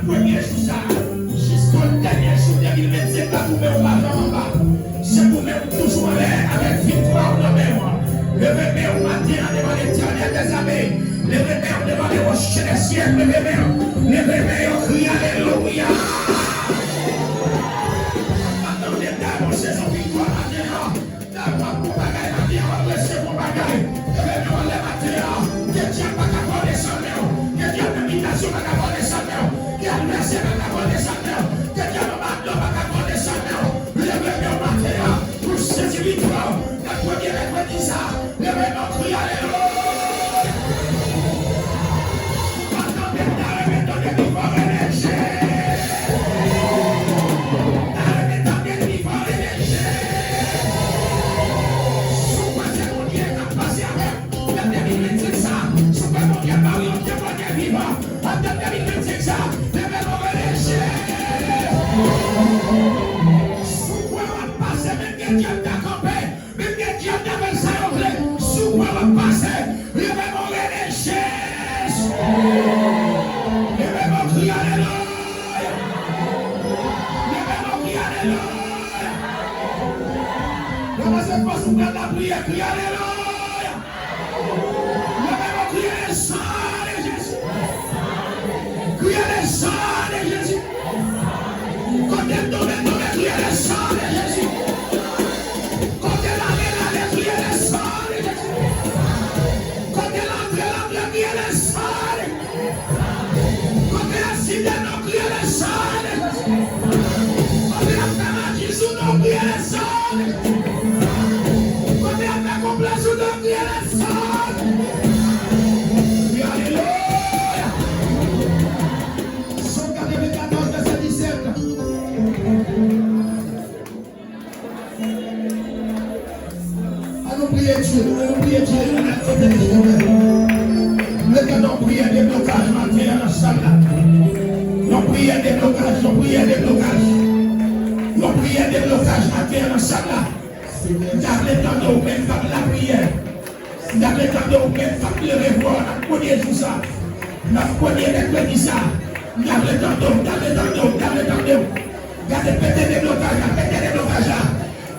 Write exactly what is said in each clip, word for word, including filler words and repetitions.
Premye jou sa a, jiska dènye jou de mil vennsenk la, goumen w pa janm anba. Se goumen w toujou anlè avèk viktwa w nan men w. Leve men w maten an devan Letènèl dèzame. Leve men w devan le Roche de syèl. Leve men w. Leve men yo, kriye alelouya. Atann, sezon viktwa maten an. Dapò pou bagay la, byen adrese pou bagay. Leve men w anlè maten an. Ke dyab pa ka vòlè sa men w. Ke dyab envitasyon pa ka vòlè sa men w. Ke advèsè pa ka vòlè sa men w. Ke dyab anba do pa ka vòlè sa men w. Leve men w maten an. Pou sezi viktwa w. Nan premye mèkredi sa. Leve men w, kriye alelouya. Pandan ke ta reme tande vivan rele Jezi. Ta reme tande vivan rele Jezi. Si w kwè se Bondye k ap pase avè w, nan de mil vennsenk sa, si w kwè Bondye ba w yon temwanyaj vivan, an de mil vennsenk sa, leve men w rele Jezi. Si w kwè w ap pase, menm ke dyab ta kanpe, menm ke dyab ta fè sa yo vle, si w kwè w ap pase, leve men w rele Jezi. Leve men w kriye alelouya. Leve men w kriye alelouya. Leve se fòs ou pran lapriyè, kriye alelouya. Leve men w kriye le sang de Jésus. Kriye le sang de Jésus. Kote m tonbe, tonbe, kriye le sang de Jésus. Kote lale, lale, kriye le sang de Jésus. Kote l antre, l antre, kriye le sang de Jésus. Kote y ap site nou, kriye le sang de Jésus. Kote y ap fè maji sou nou, kriye le sang de Jésus. Kote y ap fè konplo sou nou, kriye le sang de Jésus. Wi, alelouya. Sòm katrevenkatòz, vèsè disèt. Ann nou priye Dye, ann nou priye Dye, ann nou priye Dye. Mete nan priyè deblokaj maten an nan sal la. Yon priyè deblokaj, yon priyè deblokaj. Yon priyè deblokaj maten an nan sal la. M ta vle tande w menm k ap lapriyè. M ta vle tande w menm k ap leve vwa w nan premye jou sa. Nan premye mèkredi sa. M ta vle tande w, m ta vle tande w, m ta vle tande w. Gade, pete deblokaj la, pete deblokaj la.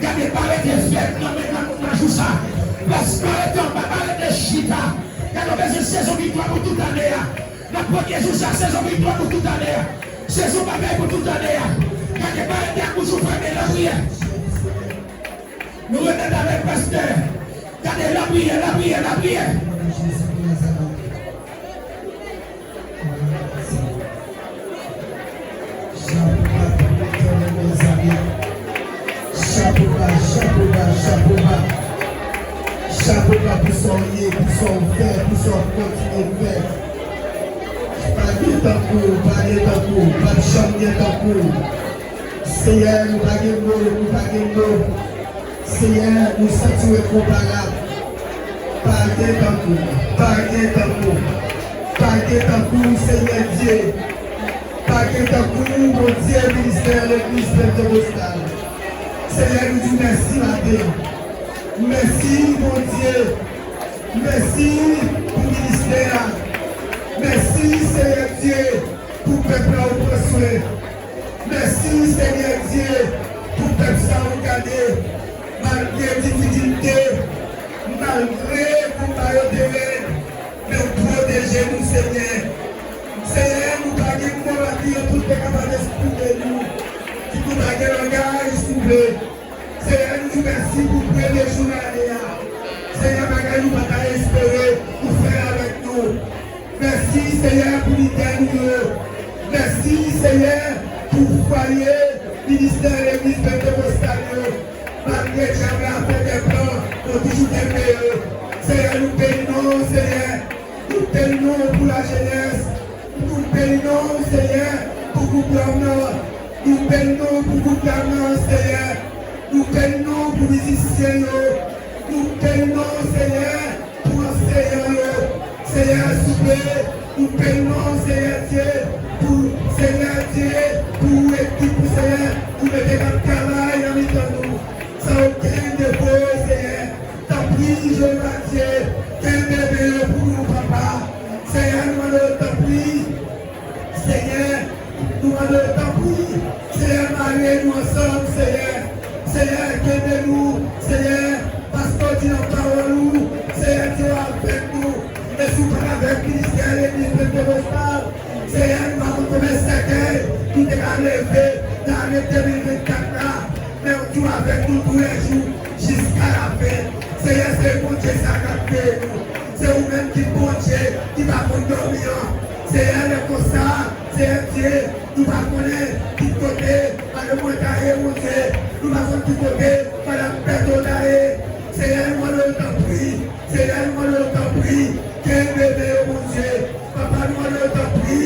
Gade, pa rete fèb nan men nan, nan jou sa. Plas pa rete anba, pa rete chita. Gade, w bezwen sezon viktwa pou tout ane a. Nan premye jou sa, sezon viktwa pou tout ane a. Sezon bagay pou tout ane a. Gade, pa rete ak bouch ou fèmen, lapriyè. Nou remèt avèk pastè. Gade, lapriyè, lapriyè, lapriyè. Chapo ba pou Letènèl, mezanmi. Chapo ba, chapo ba, chapo ba. Chapo ba pou sa w ye, pou sa w fè, pou sa w kontinye fè. Pa gen tankou w, pa gen tankou w, p ap janm gen tankou w. Seyè, nou pa gen mo, nou pa gen mo. Seyè, nou santi w enkonparab. Pa gen tankou w, pa gen tankou w, pa gen tankou w, Seyè Dye. Pa gen tankou w, Bondye, ministè legliz Pentekostal. Seyè, nou di w mèsi maten. Mèsi, Bondye. Mèsi pou ministè a. Mèsi, Seyè Dye, pou pèp la ou pran swen. Mèsi, Senyè Dye, pou pèp sa ou gade, malgre difikilte, malgre konba yo te rèd, men ou pwoteje nou, Senyè. Senyè, nou pa gen mo lapriyè pou te kapab eksprime nou, si nou pa gen langaj, souple. Senyè, nou di w mèsi pou premye jou nan ane a. Senyè, bagay nou pa ta espere, ou fè avèk nou. Mèsi, Senyè, pou lidè nou yo. Mèsi, Senyè, pou fwaye ministè legliz Pentekostal yo. Malgre dyab la fè dè plan, nou toujou kenbe yo. Senyè, nou beni non w, Senyè. Nou beni non w pou lajenès. Nou beni non w, Senyè, pou gwoup dam nan. Nou beni non w pou gwoup dam nan, Senyè. Nou beni non w pou mizisyen yo. Nou beni non w, Senyè, pou anseyan yo. Senyè, souple, nou beni non w, Senyè Dye, pou, Senyè Dye, pou ekip ou, Senyè, ou mete k ap travay nan mitan nou. San okenn defo, Senyè. Tanpri, Jewova Dye, kenbe men yo pou nou, papa. Senyè, nou mande w, tanpri, Senyè, Tanpri, Senyè, mare nou ansanm, Senyè. Senyè, kenbe nou, Senyè, paske w di nan pawòl ou, Senyè, di w avèk nou. E si w pa t avèk ministè legliz Pentecostal, Senyè, nou pa konn konbyen sèkèy nou te ka leve nan ane de mil vennkat la. Men w toujou avèk nou toulèjou, jiska lafen. Senyè, se Bondye sa k ap veye nou. Se ou menm ki Bondye ki pa konn dòmi an. Senyè, lè konsa, Senyè Dye, nou pa konnen ki kote madanm mwen ta ye, Bondye. Nou pa konn ki kote madanm Bèto ta ye. Senyè, nou mande w tanpri. Senyè, nou mande w tanpri. Kenbe men yo, Bondye. Papa, nou mande w tanpri.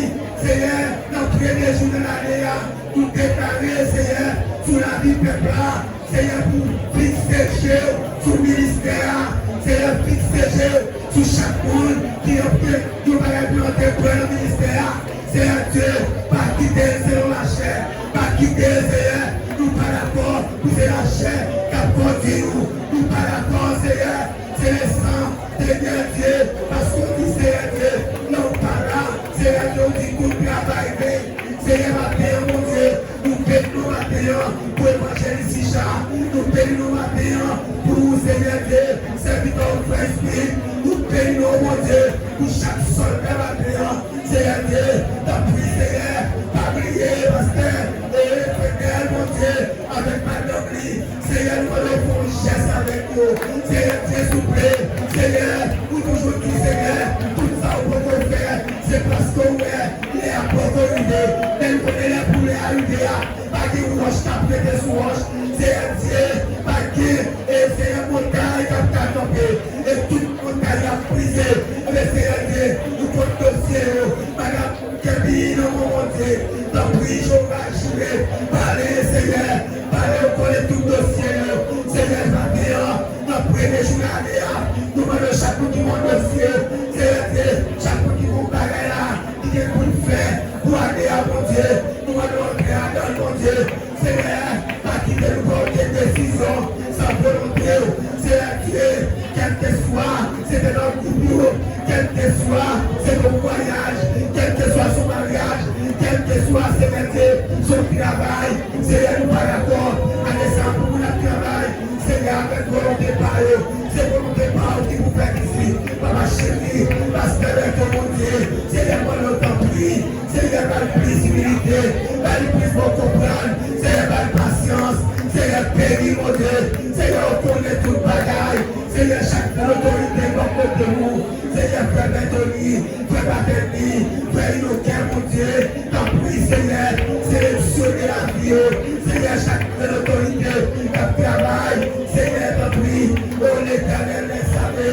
Senyè, nan premye jou nan lane a, nou deklare, Senyè, sou lavi pèp la, Senyè, pou fikse je w sou ministè a. Senyè, fikse je w sou chak moun ki ap gen yon bagay pou yo te pran nan ministè a. Senyè Dye, pa kite l selon lachè. Pa kite l, Senyè. Nou pa dakò pou se lachè k ap kondui nou. Nou pa dakò, Senyè. Se le san de Dye, paske w di, Senyè Dye, lè w pa la, Senyè Dye, w di tout travay ven. Senyè, maten an, Bondye, nou beni nou maten an pou evanjelis Richard. Nou beni nou maten an pou, Senyè Dye, sèvitè w frè Espri. Nou beni nou, Bondye, pou chak sòlda maten an. Senyè Dye, tanpri, Senyè, pa bliye pastè e Fedèl, Bondye, avèk madanm li. Senyè, nou mande w fè yon jès avèk yo. Senyè Dye, souple. Senyè, ou toujou di, Senyè, tout sa ou poko fè, se paske w wè lè a poko rive. Men l konnen lè pou lè a rive a, pa gen wòch k ap rete sou wòch. Senyè Dye, pa gen, e Senyè, montay k ap ka kanpe. E tout montay ap brize. Ebyen, Senyè Dye, ou konn dosye yo. Madanm Kèbi nan men w, Bondye. Tanpri, Jewova Jire, pale, Senyè. Pale, ou konnen tout dosye yo. Senyè, maten an, nan premye jou lane a, nou mande chak moun ki gen yon dosye, Senyè Dye, chak moun ki gen yon bagay la, ki gen pou l fè pou ane a, Bondye. Nou mande w antre ladan l, Bondye. Senyè, pa kite nou pran okenn desizyon san volonte w. Senyè Dye, kèlkeswa se te nan gwoup yo, kèlkeswa se te yon vwayaj, kèlkeswa se yon maryaj, kèlkeswa, Senyè Dye, se yon travay. Senyè, nou pa dakò ane sa a pou moun ap travay. Senyè, avèk volonte pa yo. Se volonte pa w ki pou fè isit. Papa cheri, pastè Bèto, Bondye, Senyè, mande w tanpri. Senyè, ba l plis imilite, ba l plis bon konprann. Senyè, ba l pasyans. Senyè, beni, Bondye. Senyè, ou konnen tout bagay. Senyè, chak grann otorite bò kote nou. Senyè, frè Bètoni, frè Patèni, frè Inoken, Bondye, tanpri, Senyè, seleksyone lavi yo. Senyè, chak grenn otorite k ap travay, Senyè, tanpri, o Letènèl dèzame,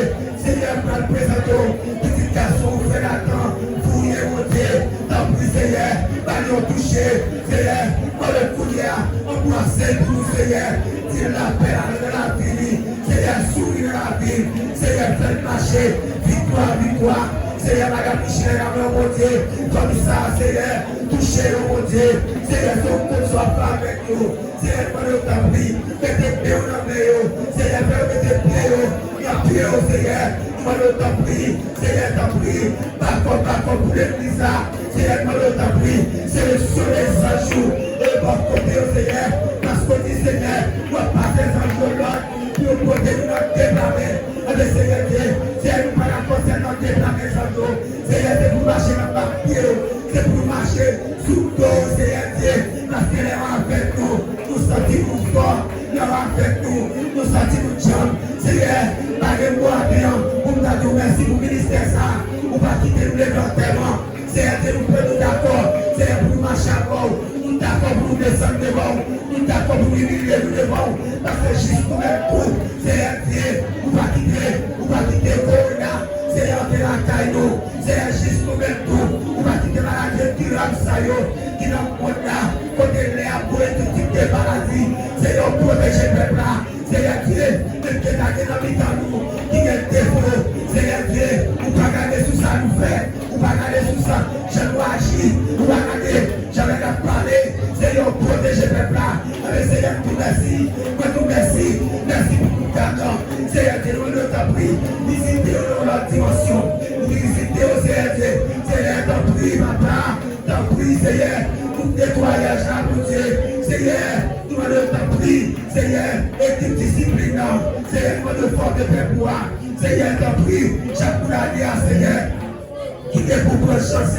Senyè, m pral prezante w pitit gason w, frè Nathan Fournier, Bondye, tanpri, Senyè, ba l yon touche, Senyè, mande w kounye a, anbrase l pou nou, Senyè, di l lapè ale nan lavi li. Senyè, souri nan lavi l. Senyè, fè l mache. Viktwa, viktwa. Senyè, madanm Micheline, nan men w, Bondye. Fanmi sa a, Senyè, touche yo, Bondye. Senyè, se yon kont sa w ap fè avèk yo. Senyè, nou mande w, tanpri, mete men w nan men yo. Senyè, fè yo mete pye yo nan pye yo, Senyè. Nou mande w, tanpri, Senyè, tanpri, bakòp, bakòp pou legliz la. Senyè, nou mande w, tanpri, seleksyone zanj ou e bò kote yo, Senyè, paske w di, Senyè, w ap pase zanj yo lòd pou yo pwoteje nou nan deplame. Anben, Senyè Dye, Senyè, nou pa dakò sèlman deplame zanj yo. Senyè, se pou mache nan bak pye yo, se pou mache sou do yo, Senyè Dye, paske lè w avèk nou, nou santi nou fò, lè w avèk nou, nou santi nou djanm. Senyè, pa gen mo adan pou m ta di w mèsi pou ministè sa a. Ou pa kite nou leve antèman. Senyè Dye, nou prè, nou dakò, Senyè, pou nou mache avè w. Nou dakò pou nou desann devan w. Nou dakò pou nou imilye nou devan w. Paske jis nou menm tou, Senyè Dye, ou pa kite, ou pa kite kowona, Senyè, antre lakay nou. Senyè, jis nou menm tou, ou pa kite maladi enkirab sa yo ki nan mond la, kote lè ap voye tout tip de maladi. Senyè, ou pwoteje pèp la. Senyè Dye, menm ke ta gen nan mitan nou ki gen defo, Senyè Dye, ou pa gade sou sa nou fè, ou pa gade sou sa jan nou aji, ou pa gade jan lè n ap pale. Senyè, ou pwoteje pèp la. Anben, Senyè, m di w mèsi, mwen di w mèsi, mèsi pou tout gade. Senyè Dye, nou mande w tanpri, vizite yo nan yon lòt dimansyon. Vizite yo, Senyè Dye. Senyè, tanpri, papa. Tanpri, Senyè, pou Netwayaj la, Bondye, Senyè, nou mande w tanpri, Senyè, ekip disiplin nan, Senyè, nou mande w fòme pèp ou a, Senyè, tanpri, chak moun ale a, Senyè, ki te pou pran chans,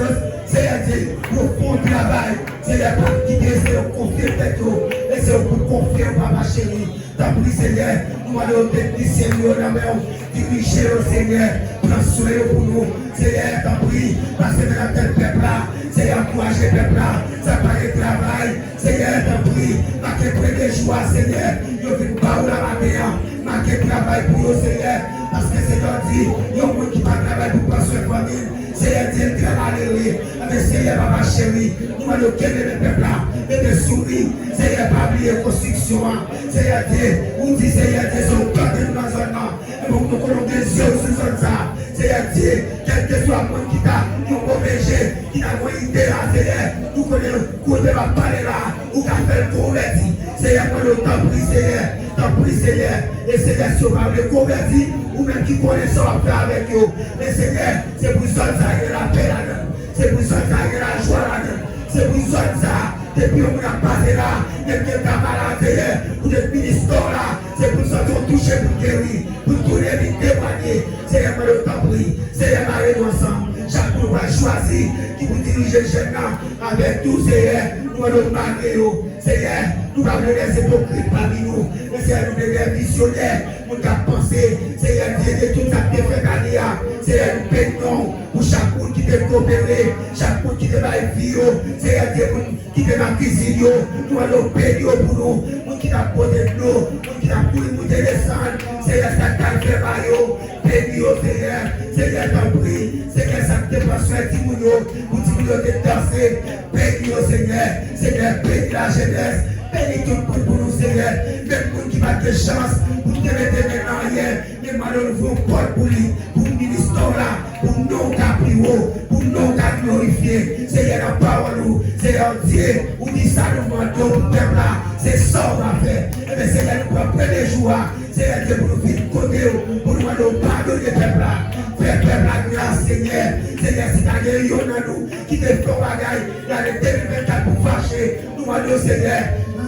Senyè, di, yo fè yon travay, Senyè, pa kite, se yo konfye tèt yo, e se yo pou konfye yo, papa cheri. Tanpri, Senyè, nou mande w teknisyen nou yo nan men w, dirije yo, Senyè, pran swen yo pou nou. Senyè, tanpri, pase men nan tèt pèp la. Senyè, ankouraje pèp la. Sa pa gen travay. Senyè, tanpri, make premye jou a, Senyè, yo vin ba ou la maten an. Make travay pou yo, Senyè, paske Senyè di, yon moun ki pa travay pou pran swen fanmi l, Senyè di l trè malere. Anben, Senyè, papa cheri, nou mande w kenbe men pèp la, mete souri. Senyè, pa bliye konstriksyon an. Senyè Dye, ou di, Senyè Dye, se ou k plante nou nan zòn nan. Ebyen, nou konnen w gen zye w sou zòn sa. Senyè Dye, kèlkeswa moun ki ta yon move je, ki ta gen ide la, Senyè, nou konnen kote m ap pale la, ou ka fè l konvèti. Senyè, mande w tanpri, Senyè, tanpri, Senyè. E Senyè, si yo pa vle konvèti, ou menm ki konnen sa w ap fè avèk yo. Men Senyè, se pou zòn sa gen lapè ladan l. Se pou zòn sa gen lajwa ladan l. Se pou zòn sa, depi yon moun ap pase la, menm ke l ta malad, Senyè, ou te minis kò w la, se pou l santi yon touche pou l geri, pou l tounen vin temwanye. Senyè, mande w tanpri, Senyè, mare nou ansanm. Chak moun w pral chwazi ki pou dirije jèn nan, avèk tou, Senyè, nou mande w mare yo. Senyè, nou pa vle lè ipokrit pami nou, men Senyè, nou vle lè vizyonè, moun k ap panse. Senyè Dye, de tout sa k te fèt ane a, Senyè, nou beni non w pou chak moun ki te koopere, chak moun ki te bay vi yo, Senyè Dye, moun ki te nan kizin yo, nou mande w beni yo pou nou, moun ki t ap pote dlo, moun ki t ap kouri moute desann, Senyè, sa k t al fè ba yo, beni yo, Senyè, Senyè, tanpri, Senyè, sa k te pran swen timoun yo, pou timoun yo te danse, beni yo, Senyè, Senyè, beni lajenès, beni tout moun pou nou, Senyè, menm moun ki pa t gen chans pou te mete men nan anyen, men mande w louvri yon pòt pou li, pou minis kò w la, pou non w ka pi wo, pou non w ka glorifye. Senyè, nan pawòl ou, Senyè Dye, ou di sa nou mande w pou pèp la, se sa w va fè. Ebyen, Senyè, nou pran premye jou a, Senyè Dye, pou nou vin kote w, pou nou mande w padone pèp la. Fè pèp la gras, Senyè. Senyè, si ta gen youn nan nou ki te fè yon bagay, lane de mil vennkat pou fache, nou mande w, Senyè,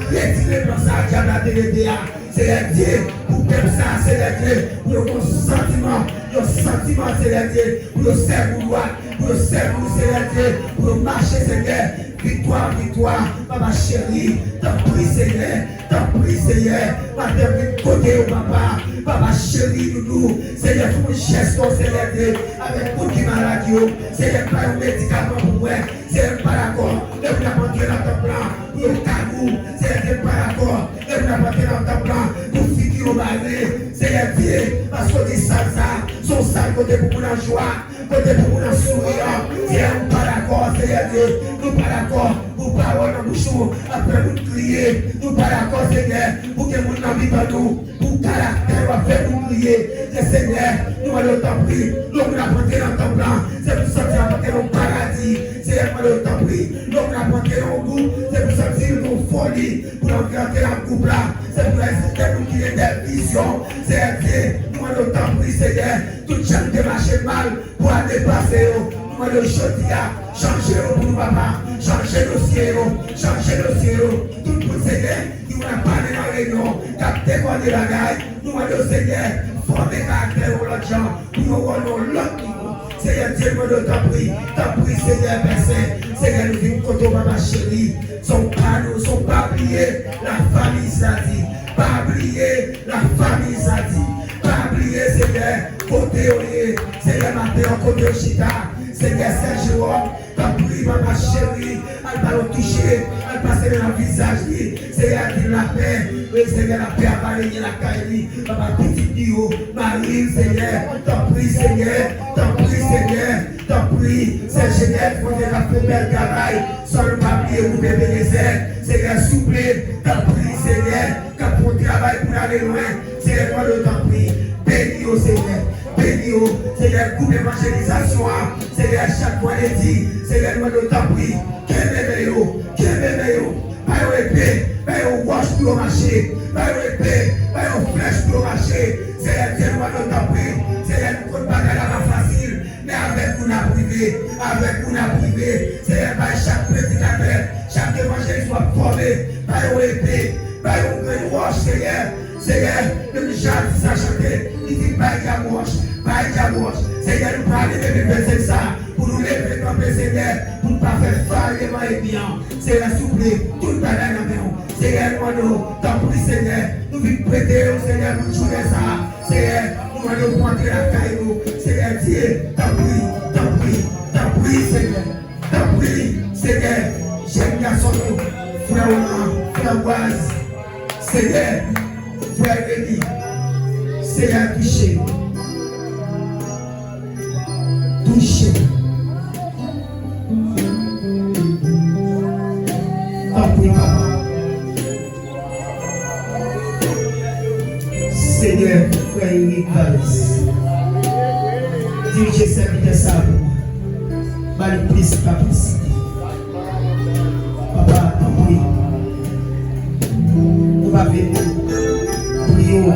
retire plan sa a dyab la te mete a. Senyè Dye, pou pèp sa a, Senyè Dye, pou yo gen yon santiman, yon santiman, Senyè Dye, pou yo sèvi w dwat, pou yo sèvi w, Senyè Dye, pou yo mache, Senyè, viktwa, viktwa, papa cheri, tanpri, Senyè, tanpri, Senyè, maten vin kote yo, papa, papa cheri, doudou, Senyè, fè yon jès, Senyè Dye, avèk moun ki malad yo, Senyè, pa yon medikaman pou mwen, Senyè, m pa dakò, lè moun ap antre nan tanp lan, pou yo kagou, Senyè Dye, m pa dakò, lè moun ap antre nan tanp lan, pou figi yo bare, Senyè Dye, paske w di sal sa, se yon sal kote pou moun an jwa, kote pou moun an souriyan, Senyè, nou pa dakò, Senyè Dye, nou pa dakò pou pawòl nan bouch ou ap fè moun kriye, nou pa dakò, Senyè, pou gen moun nan mitan nou, pou karaktè yo ap fè moun kriye, Senyè, nou mande w tanpri, lè moun ap antre nan tanp lan, se pou santi ap antre nan yon paradi, Senyè, nou mande w tanpri, lè moun ap antre nan yon gwoup, se pou santi l gen yon foli, pou l antre antre nan gwoup la, se pou reziste moun ki gen de vizyon, Senyè Dye, nou mande w tanpri, Senyè, tout jan ki te mache mal, pou ane pase yo, nou mande w jodi a, chanje yo pou nou, papa, chanje dosye yo, chanje dosye yo, tout moun, Senyè, ki vin ap pale nan reyinyon, k ap dekòde bagay, nou mande w, Senyè, fòme karaktè yo yon lòt jan, pou yo wè w nan yon lòt nivo. Senyè Dye, nou mande w tanpri, tanpri, Senyè, Pè Sen, Senyè, nou vin kote w, papa cheri, se w pa nou, se w pa bliye, la famille Zadi, pa bliye, la famille Zadi, pa bliye, Senyè, kote yo ye, Senyè, maten an, kote yo chita, Senyè, Sè Jewòm, tanpri, papa cheri, al ba yo touche, al pase men nan vizaj li, Senyè, di l lapè, wi, Senyè, lapè a va renye lakay li, papa, pitit li yo, mari l, Senyè, tanpri, Senyè, tanpri, Senyè, tanpri, Sè Jenèf, Bondye ka fè bèl travay, san nou pa bliye gwoup Ebenezè, Senyè, souple, tanpri, Senyè, k ap fè yon travay pou n ale lwen. Senyè, nou mande w tanpri, beni yo, Senyè. Beni yo, Senyè, gwoup evanjelizasyon an, Senyè, chak vandredi, Senyè, nou mande w tanpri, kenbe men yo, kenbe men yo. Ba yo epe, ba yo wòch pou yo mache, ba yo epe, ba yo flèch pou yo mache. Senyè Dye, nou mande w tanpri, Senyè, nou konn bagay la pa fasil, men avèk ou n ap rive, avèk ou n ap rive. Senyè, bay chak predikatè, chak Evanjelis w ap fòme, ba yo epe, ba yo yon grenn wòch, Senyè. Senyè, menm jan atis la chante, li di, "Bay dyab wòch, bay dyab wòch." Senyè, nou pa leve menm vèsèl sa, pou nou leve kanpe, Senyè, pou nou pa fè fay devan ènmi an. Senyè, souple, tout bagay nan men w. Senyè, nou mande w, tanpri, Senyè, nou vin prete yo, Senyè, pou jounen sa a. Senyè, nou mande w pou antre lakay nou. Senyè Dye, tanpri, tanpri, tanpri, Senyè. Tanpri, Senyè, jèn gason nou, frè w lan, frè Waz, Senyè, frè Remy, Senyè, touche. Touche. Tanpri, papa. Senyè, frè Eric Vales, dirije sèvitè sa a pou mwen. Ba li plis kapasite. Papa, tanpri, nou pa vle priye w,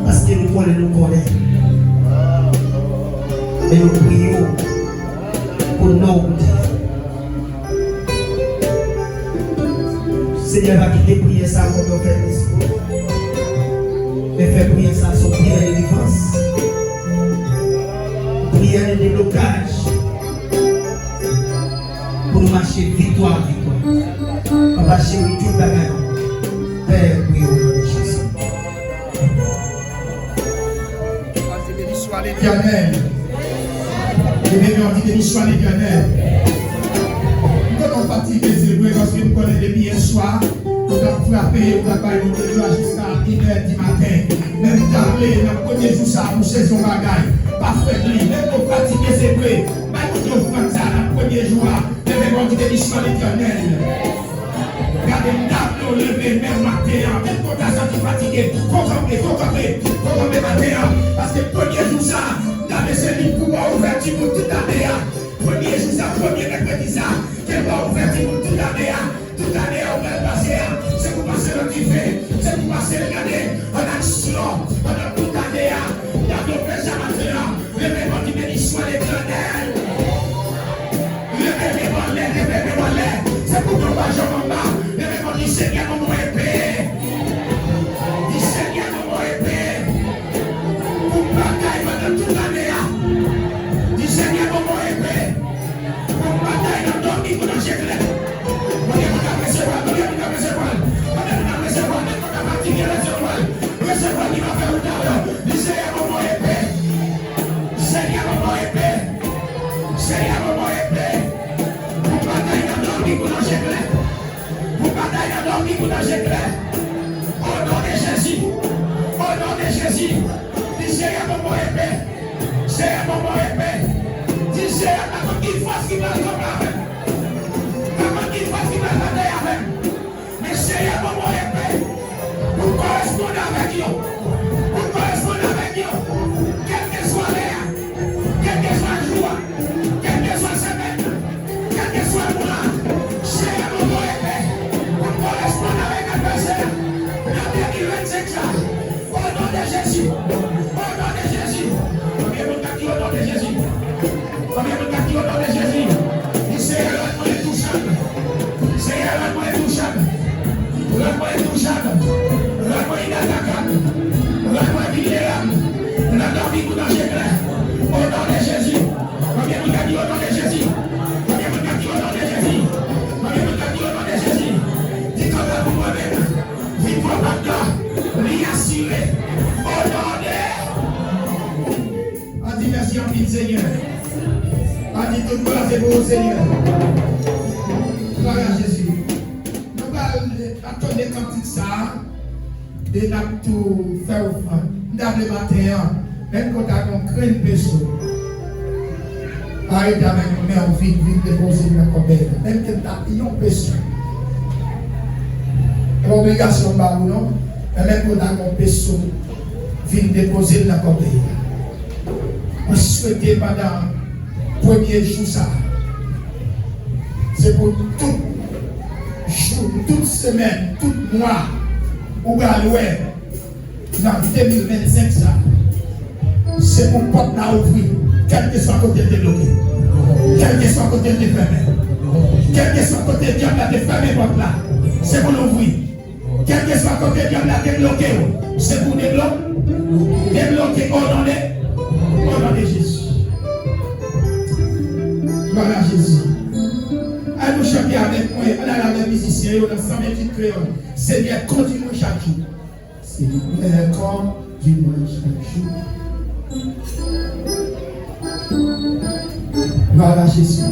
paske nou konnen, nou konnen. Men nou priye w pou non w. Senyè, pa kite priyè sa a kòm yon fè lespri. Men fè priyè sa a se yon priyè delivrans. Priyè de deblokaj. Pou nou mache viktwa an viktwa. Papa cheri, tout bagay. Pè, priye w nan non Jezi. Béni soit l'Éternel. Leve men w, di, "Béni soit l'Éternel." M kontan fatige, se vre, paske m konnen depi yè swa, ou t ap frape, ou t ap bay Bondye glwa jiska inè di maten. Men m ta vle, nan premye jou sa a, pou sezi yon bagay, pa fèt li. Menm lè w fatige, se vre, bay Bondye ofrann sa a nan premye jou a. Leve men w, di, "Béni soit l'Éternel." Gade, m ta vle w leve menm maten an. Menm kontan santi fatige. Fò w kanpe, fò w kanpe, fò w kanpe maten an. Paske premye jou sa a, m ta vle se li pou ba w ouvèti pou tout ane a. Premye jou sa, premye mèkredi sa, ke l ba w ouvèti pou tout ane a. Tout ane a ou pral pase a, se pou pase nan dife, se pou pase l gade an aksyon pandan tout ane a. M ta vle w fè sa maten an. Leve men w, di, "Béni soit l'Éternel." Leve men w anlè, leve men w anlè. Se pou non w pa janm anba. Leve men w, di, "Senyè, ban mwen epe." Di, "Senyè, ban mwen epe pou m batay pandan tout ane a." Di, "Senyè, ban mwen epe pou m batay nan dòmi kou nan je klè." Konbyen moun k ap resevwa l? Konbyen moun k ap resevwa l? Konbyen moun k ap resevwa l? Menm lè w ta fatige, resevwa l. Resevwa l, li va fè wout a w. Di, "Senyè, ban mwen epe." Senyè, ban mwen epe. Senyè, ban mwen epe pou m batay nan dòmi kou nan je klè. Pou m batay nan dòmi kou nan je klè. O non de Jezi. O non de Jezi. Di, "Senyè, ban mwen epe. Senyè, ban mwen epe." Di, "Senyè, pa konn ki fòs ki pral kanpe avè m. Pa konn ki fòs ki pral batay avè m." Men Senyè, ban mwen epe pou m koresponn avèk yo. Pou m koresponn avèk yo. Kèlkeswa lè a, kèlkeswa jou a, kèlkeswa semèn nan, kèlkeswa mwa a, Senyè, ban mwen epe pou m koresponn avèk advèsè a nan de mil vennsenk sa a. O non de Jezi. O non de Jezi. Konbyen moun k ap di, "O non de Jezi"? Konbyen moun k ap di, "O non de Jezi"? Di, "Senyè, rad mwen entouchab. Senyè, rad mwen entouchab. Rad mwen entouchab. Rad mwen inatakab. Rad mwen vilnerab. Nan dòmi kou nan je klè. O non de Jezi." Konbyen moun k ap di, "O non de Jezi"? Konbyen moun k ap di, "O non de Jezi"? Konbyen moun k ap di, "O non de Jezi"? Di, "Kanta pou mwen menm, viktwa pa m nan, li asire." O non de Ann di mèsi anpil, Senyè. Ann di tout glwa se pou ou, Senyè. Glwa a Jezi. Nou pral atande kantik sa a, e n ap tou fè ofrann. M ta vle maten an, menm ke w ta gen yon grenn peso, arete avèk men w, vin, vin depoze l nan kòbèy la. Menm ke l ta yon peso. E pa obligasyon m ba ou non, men menm ke w ta gen yon peso, vin depoze l nan kòbèy la. Mwen swete pandan premye jou sa a, se pou tout jou, tout semèn, tout mwa, ou pral wè nan de mil vennsenk sa a, se pou pòt la ouvri, kèlkeswa kote l te bloke, kèlkeswa kote l te fèmen. Kèlkeswa kote dyab la te fèmen pòt la, se pou l ouvri. Kèlkeswa kote dyab la te bloke w, se pou deblo-, debloke, o non de, o non de Jezi. Glwa a Jezi. Ann nou chante avèk mwen, ann al avèk mizisyen yo nan san ventuit Kreyòl. Senyè, kondi mwen chak jou. Senyè, kondi mwen chak jou. Glwa a Jezi.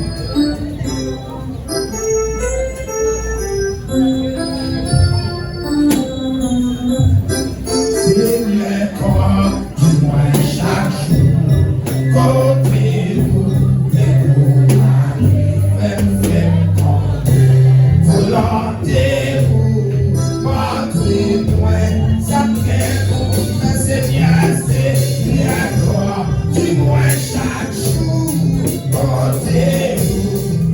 Senyè, kondi mwen chak jou. Kote ou te pou ale, fè m, fè m konnen volonte ou. Montre mwen sa m gen pou fè, Senyè, Senyè, kondi mwen chak jou. Kote ou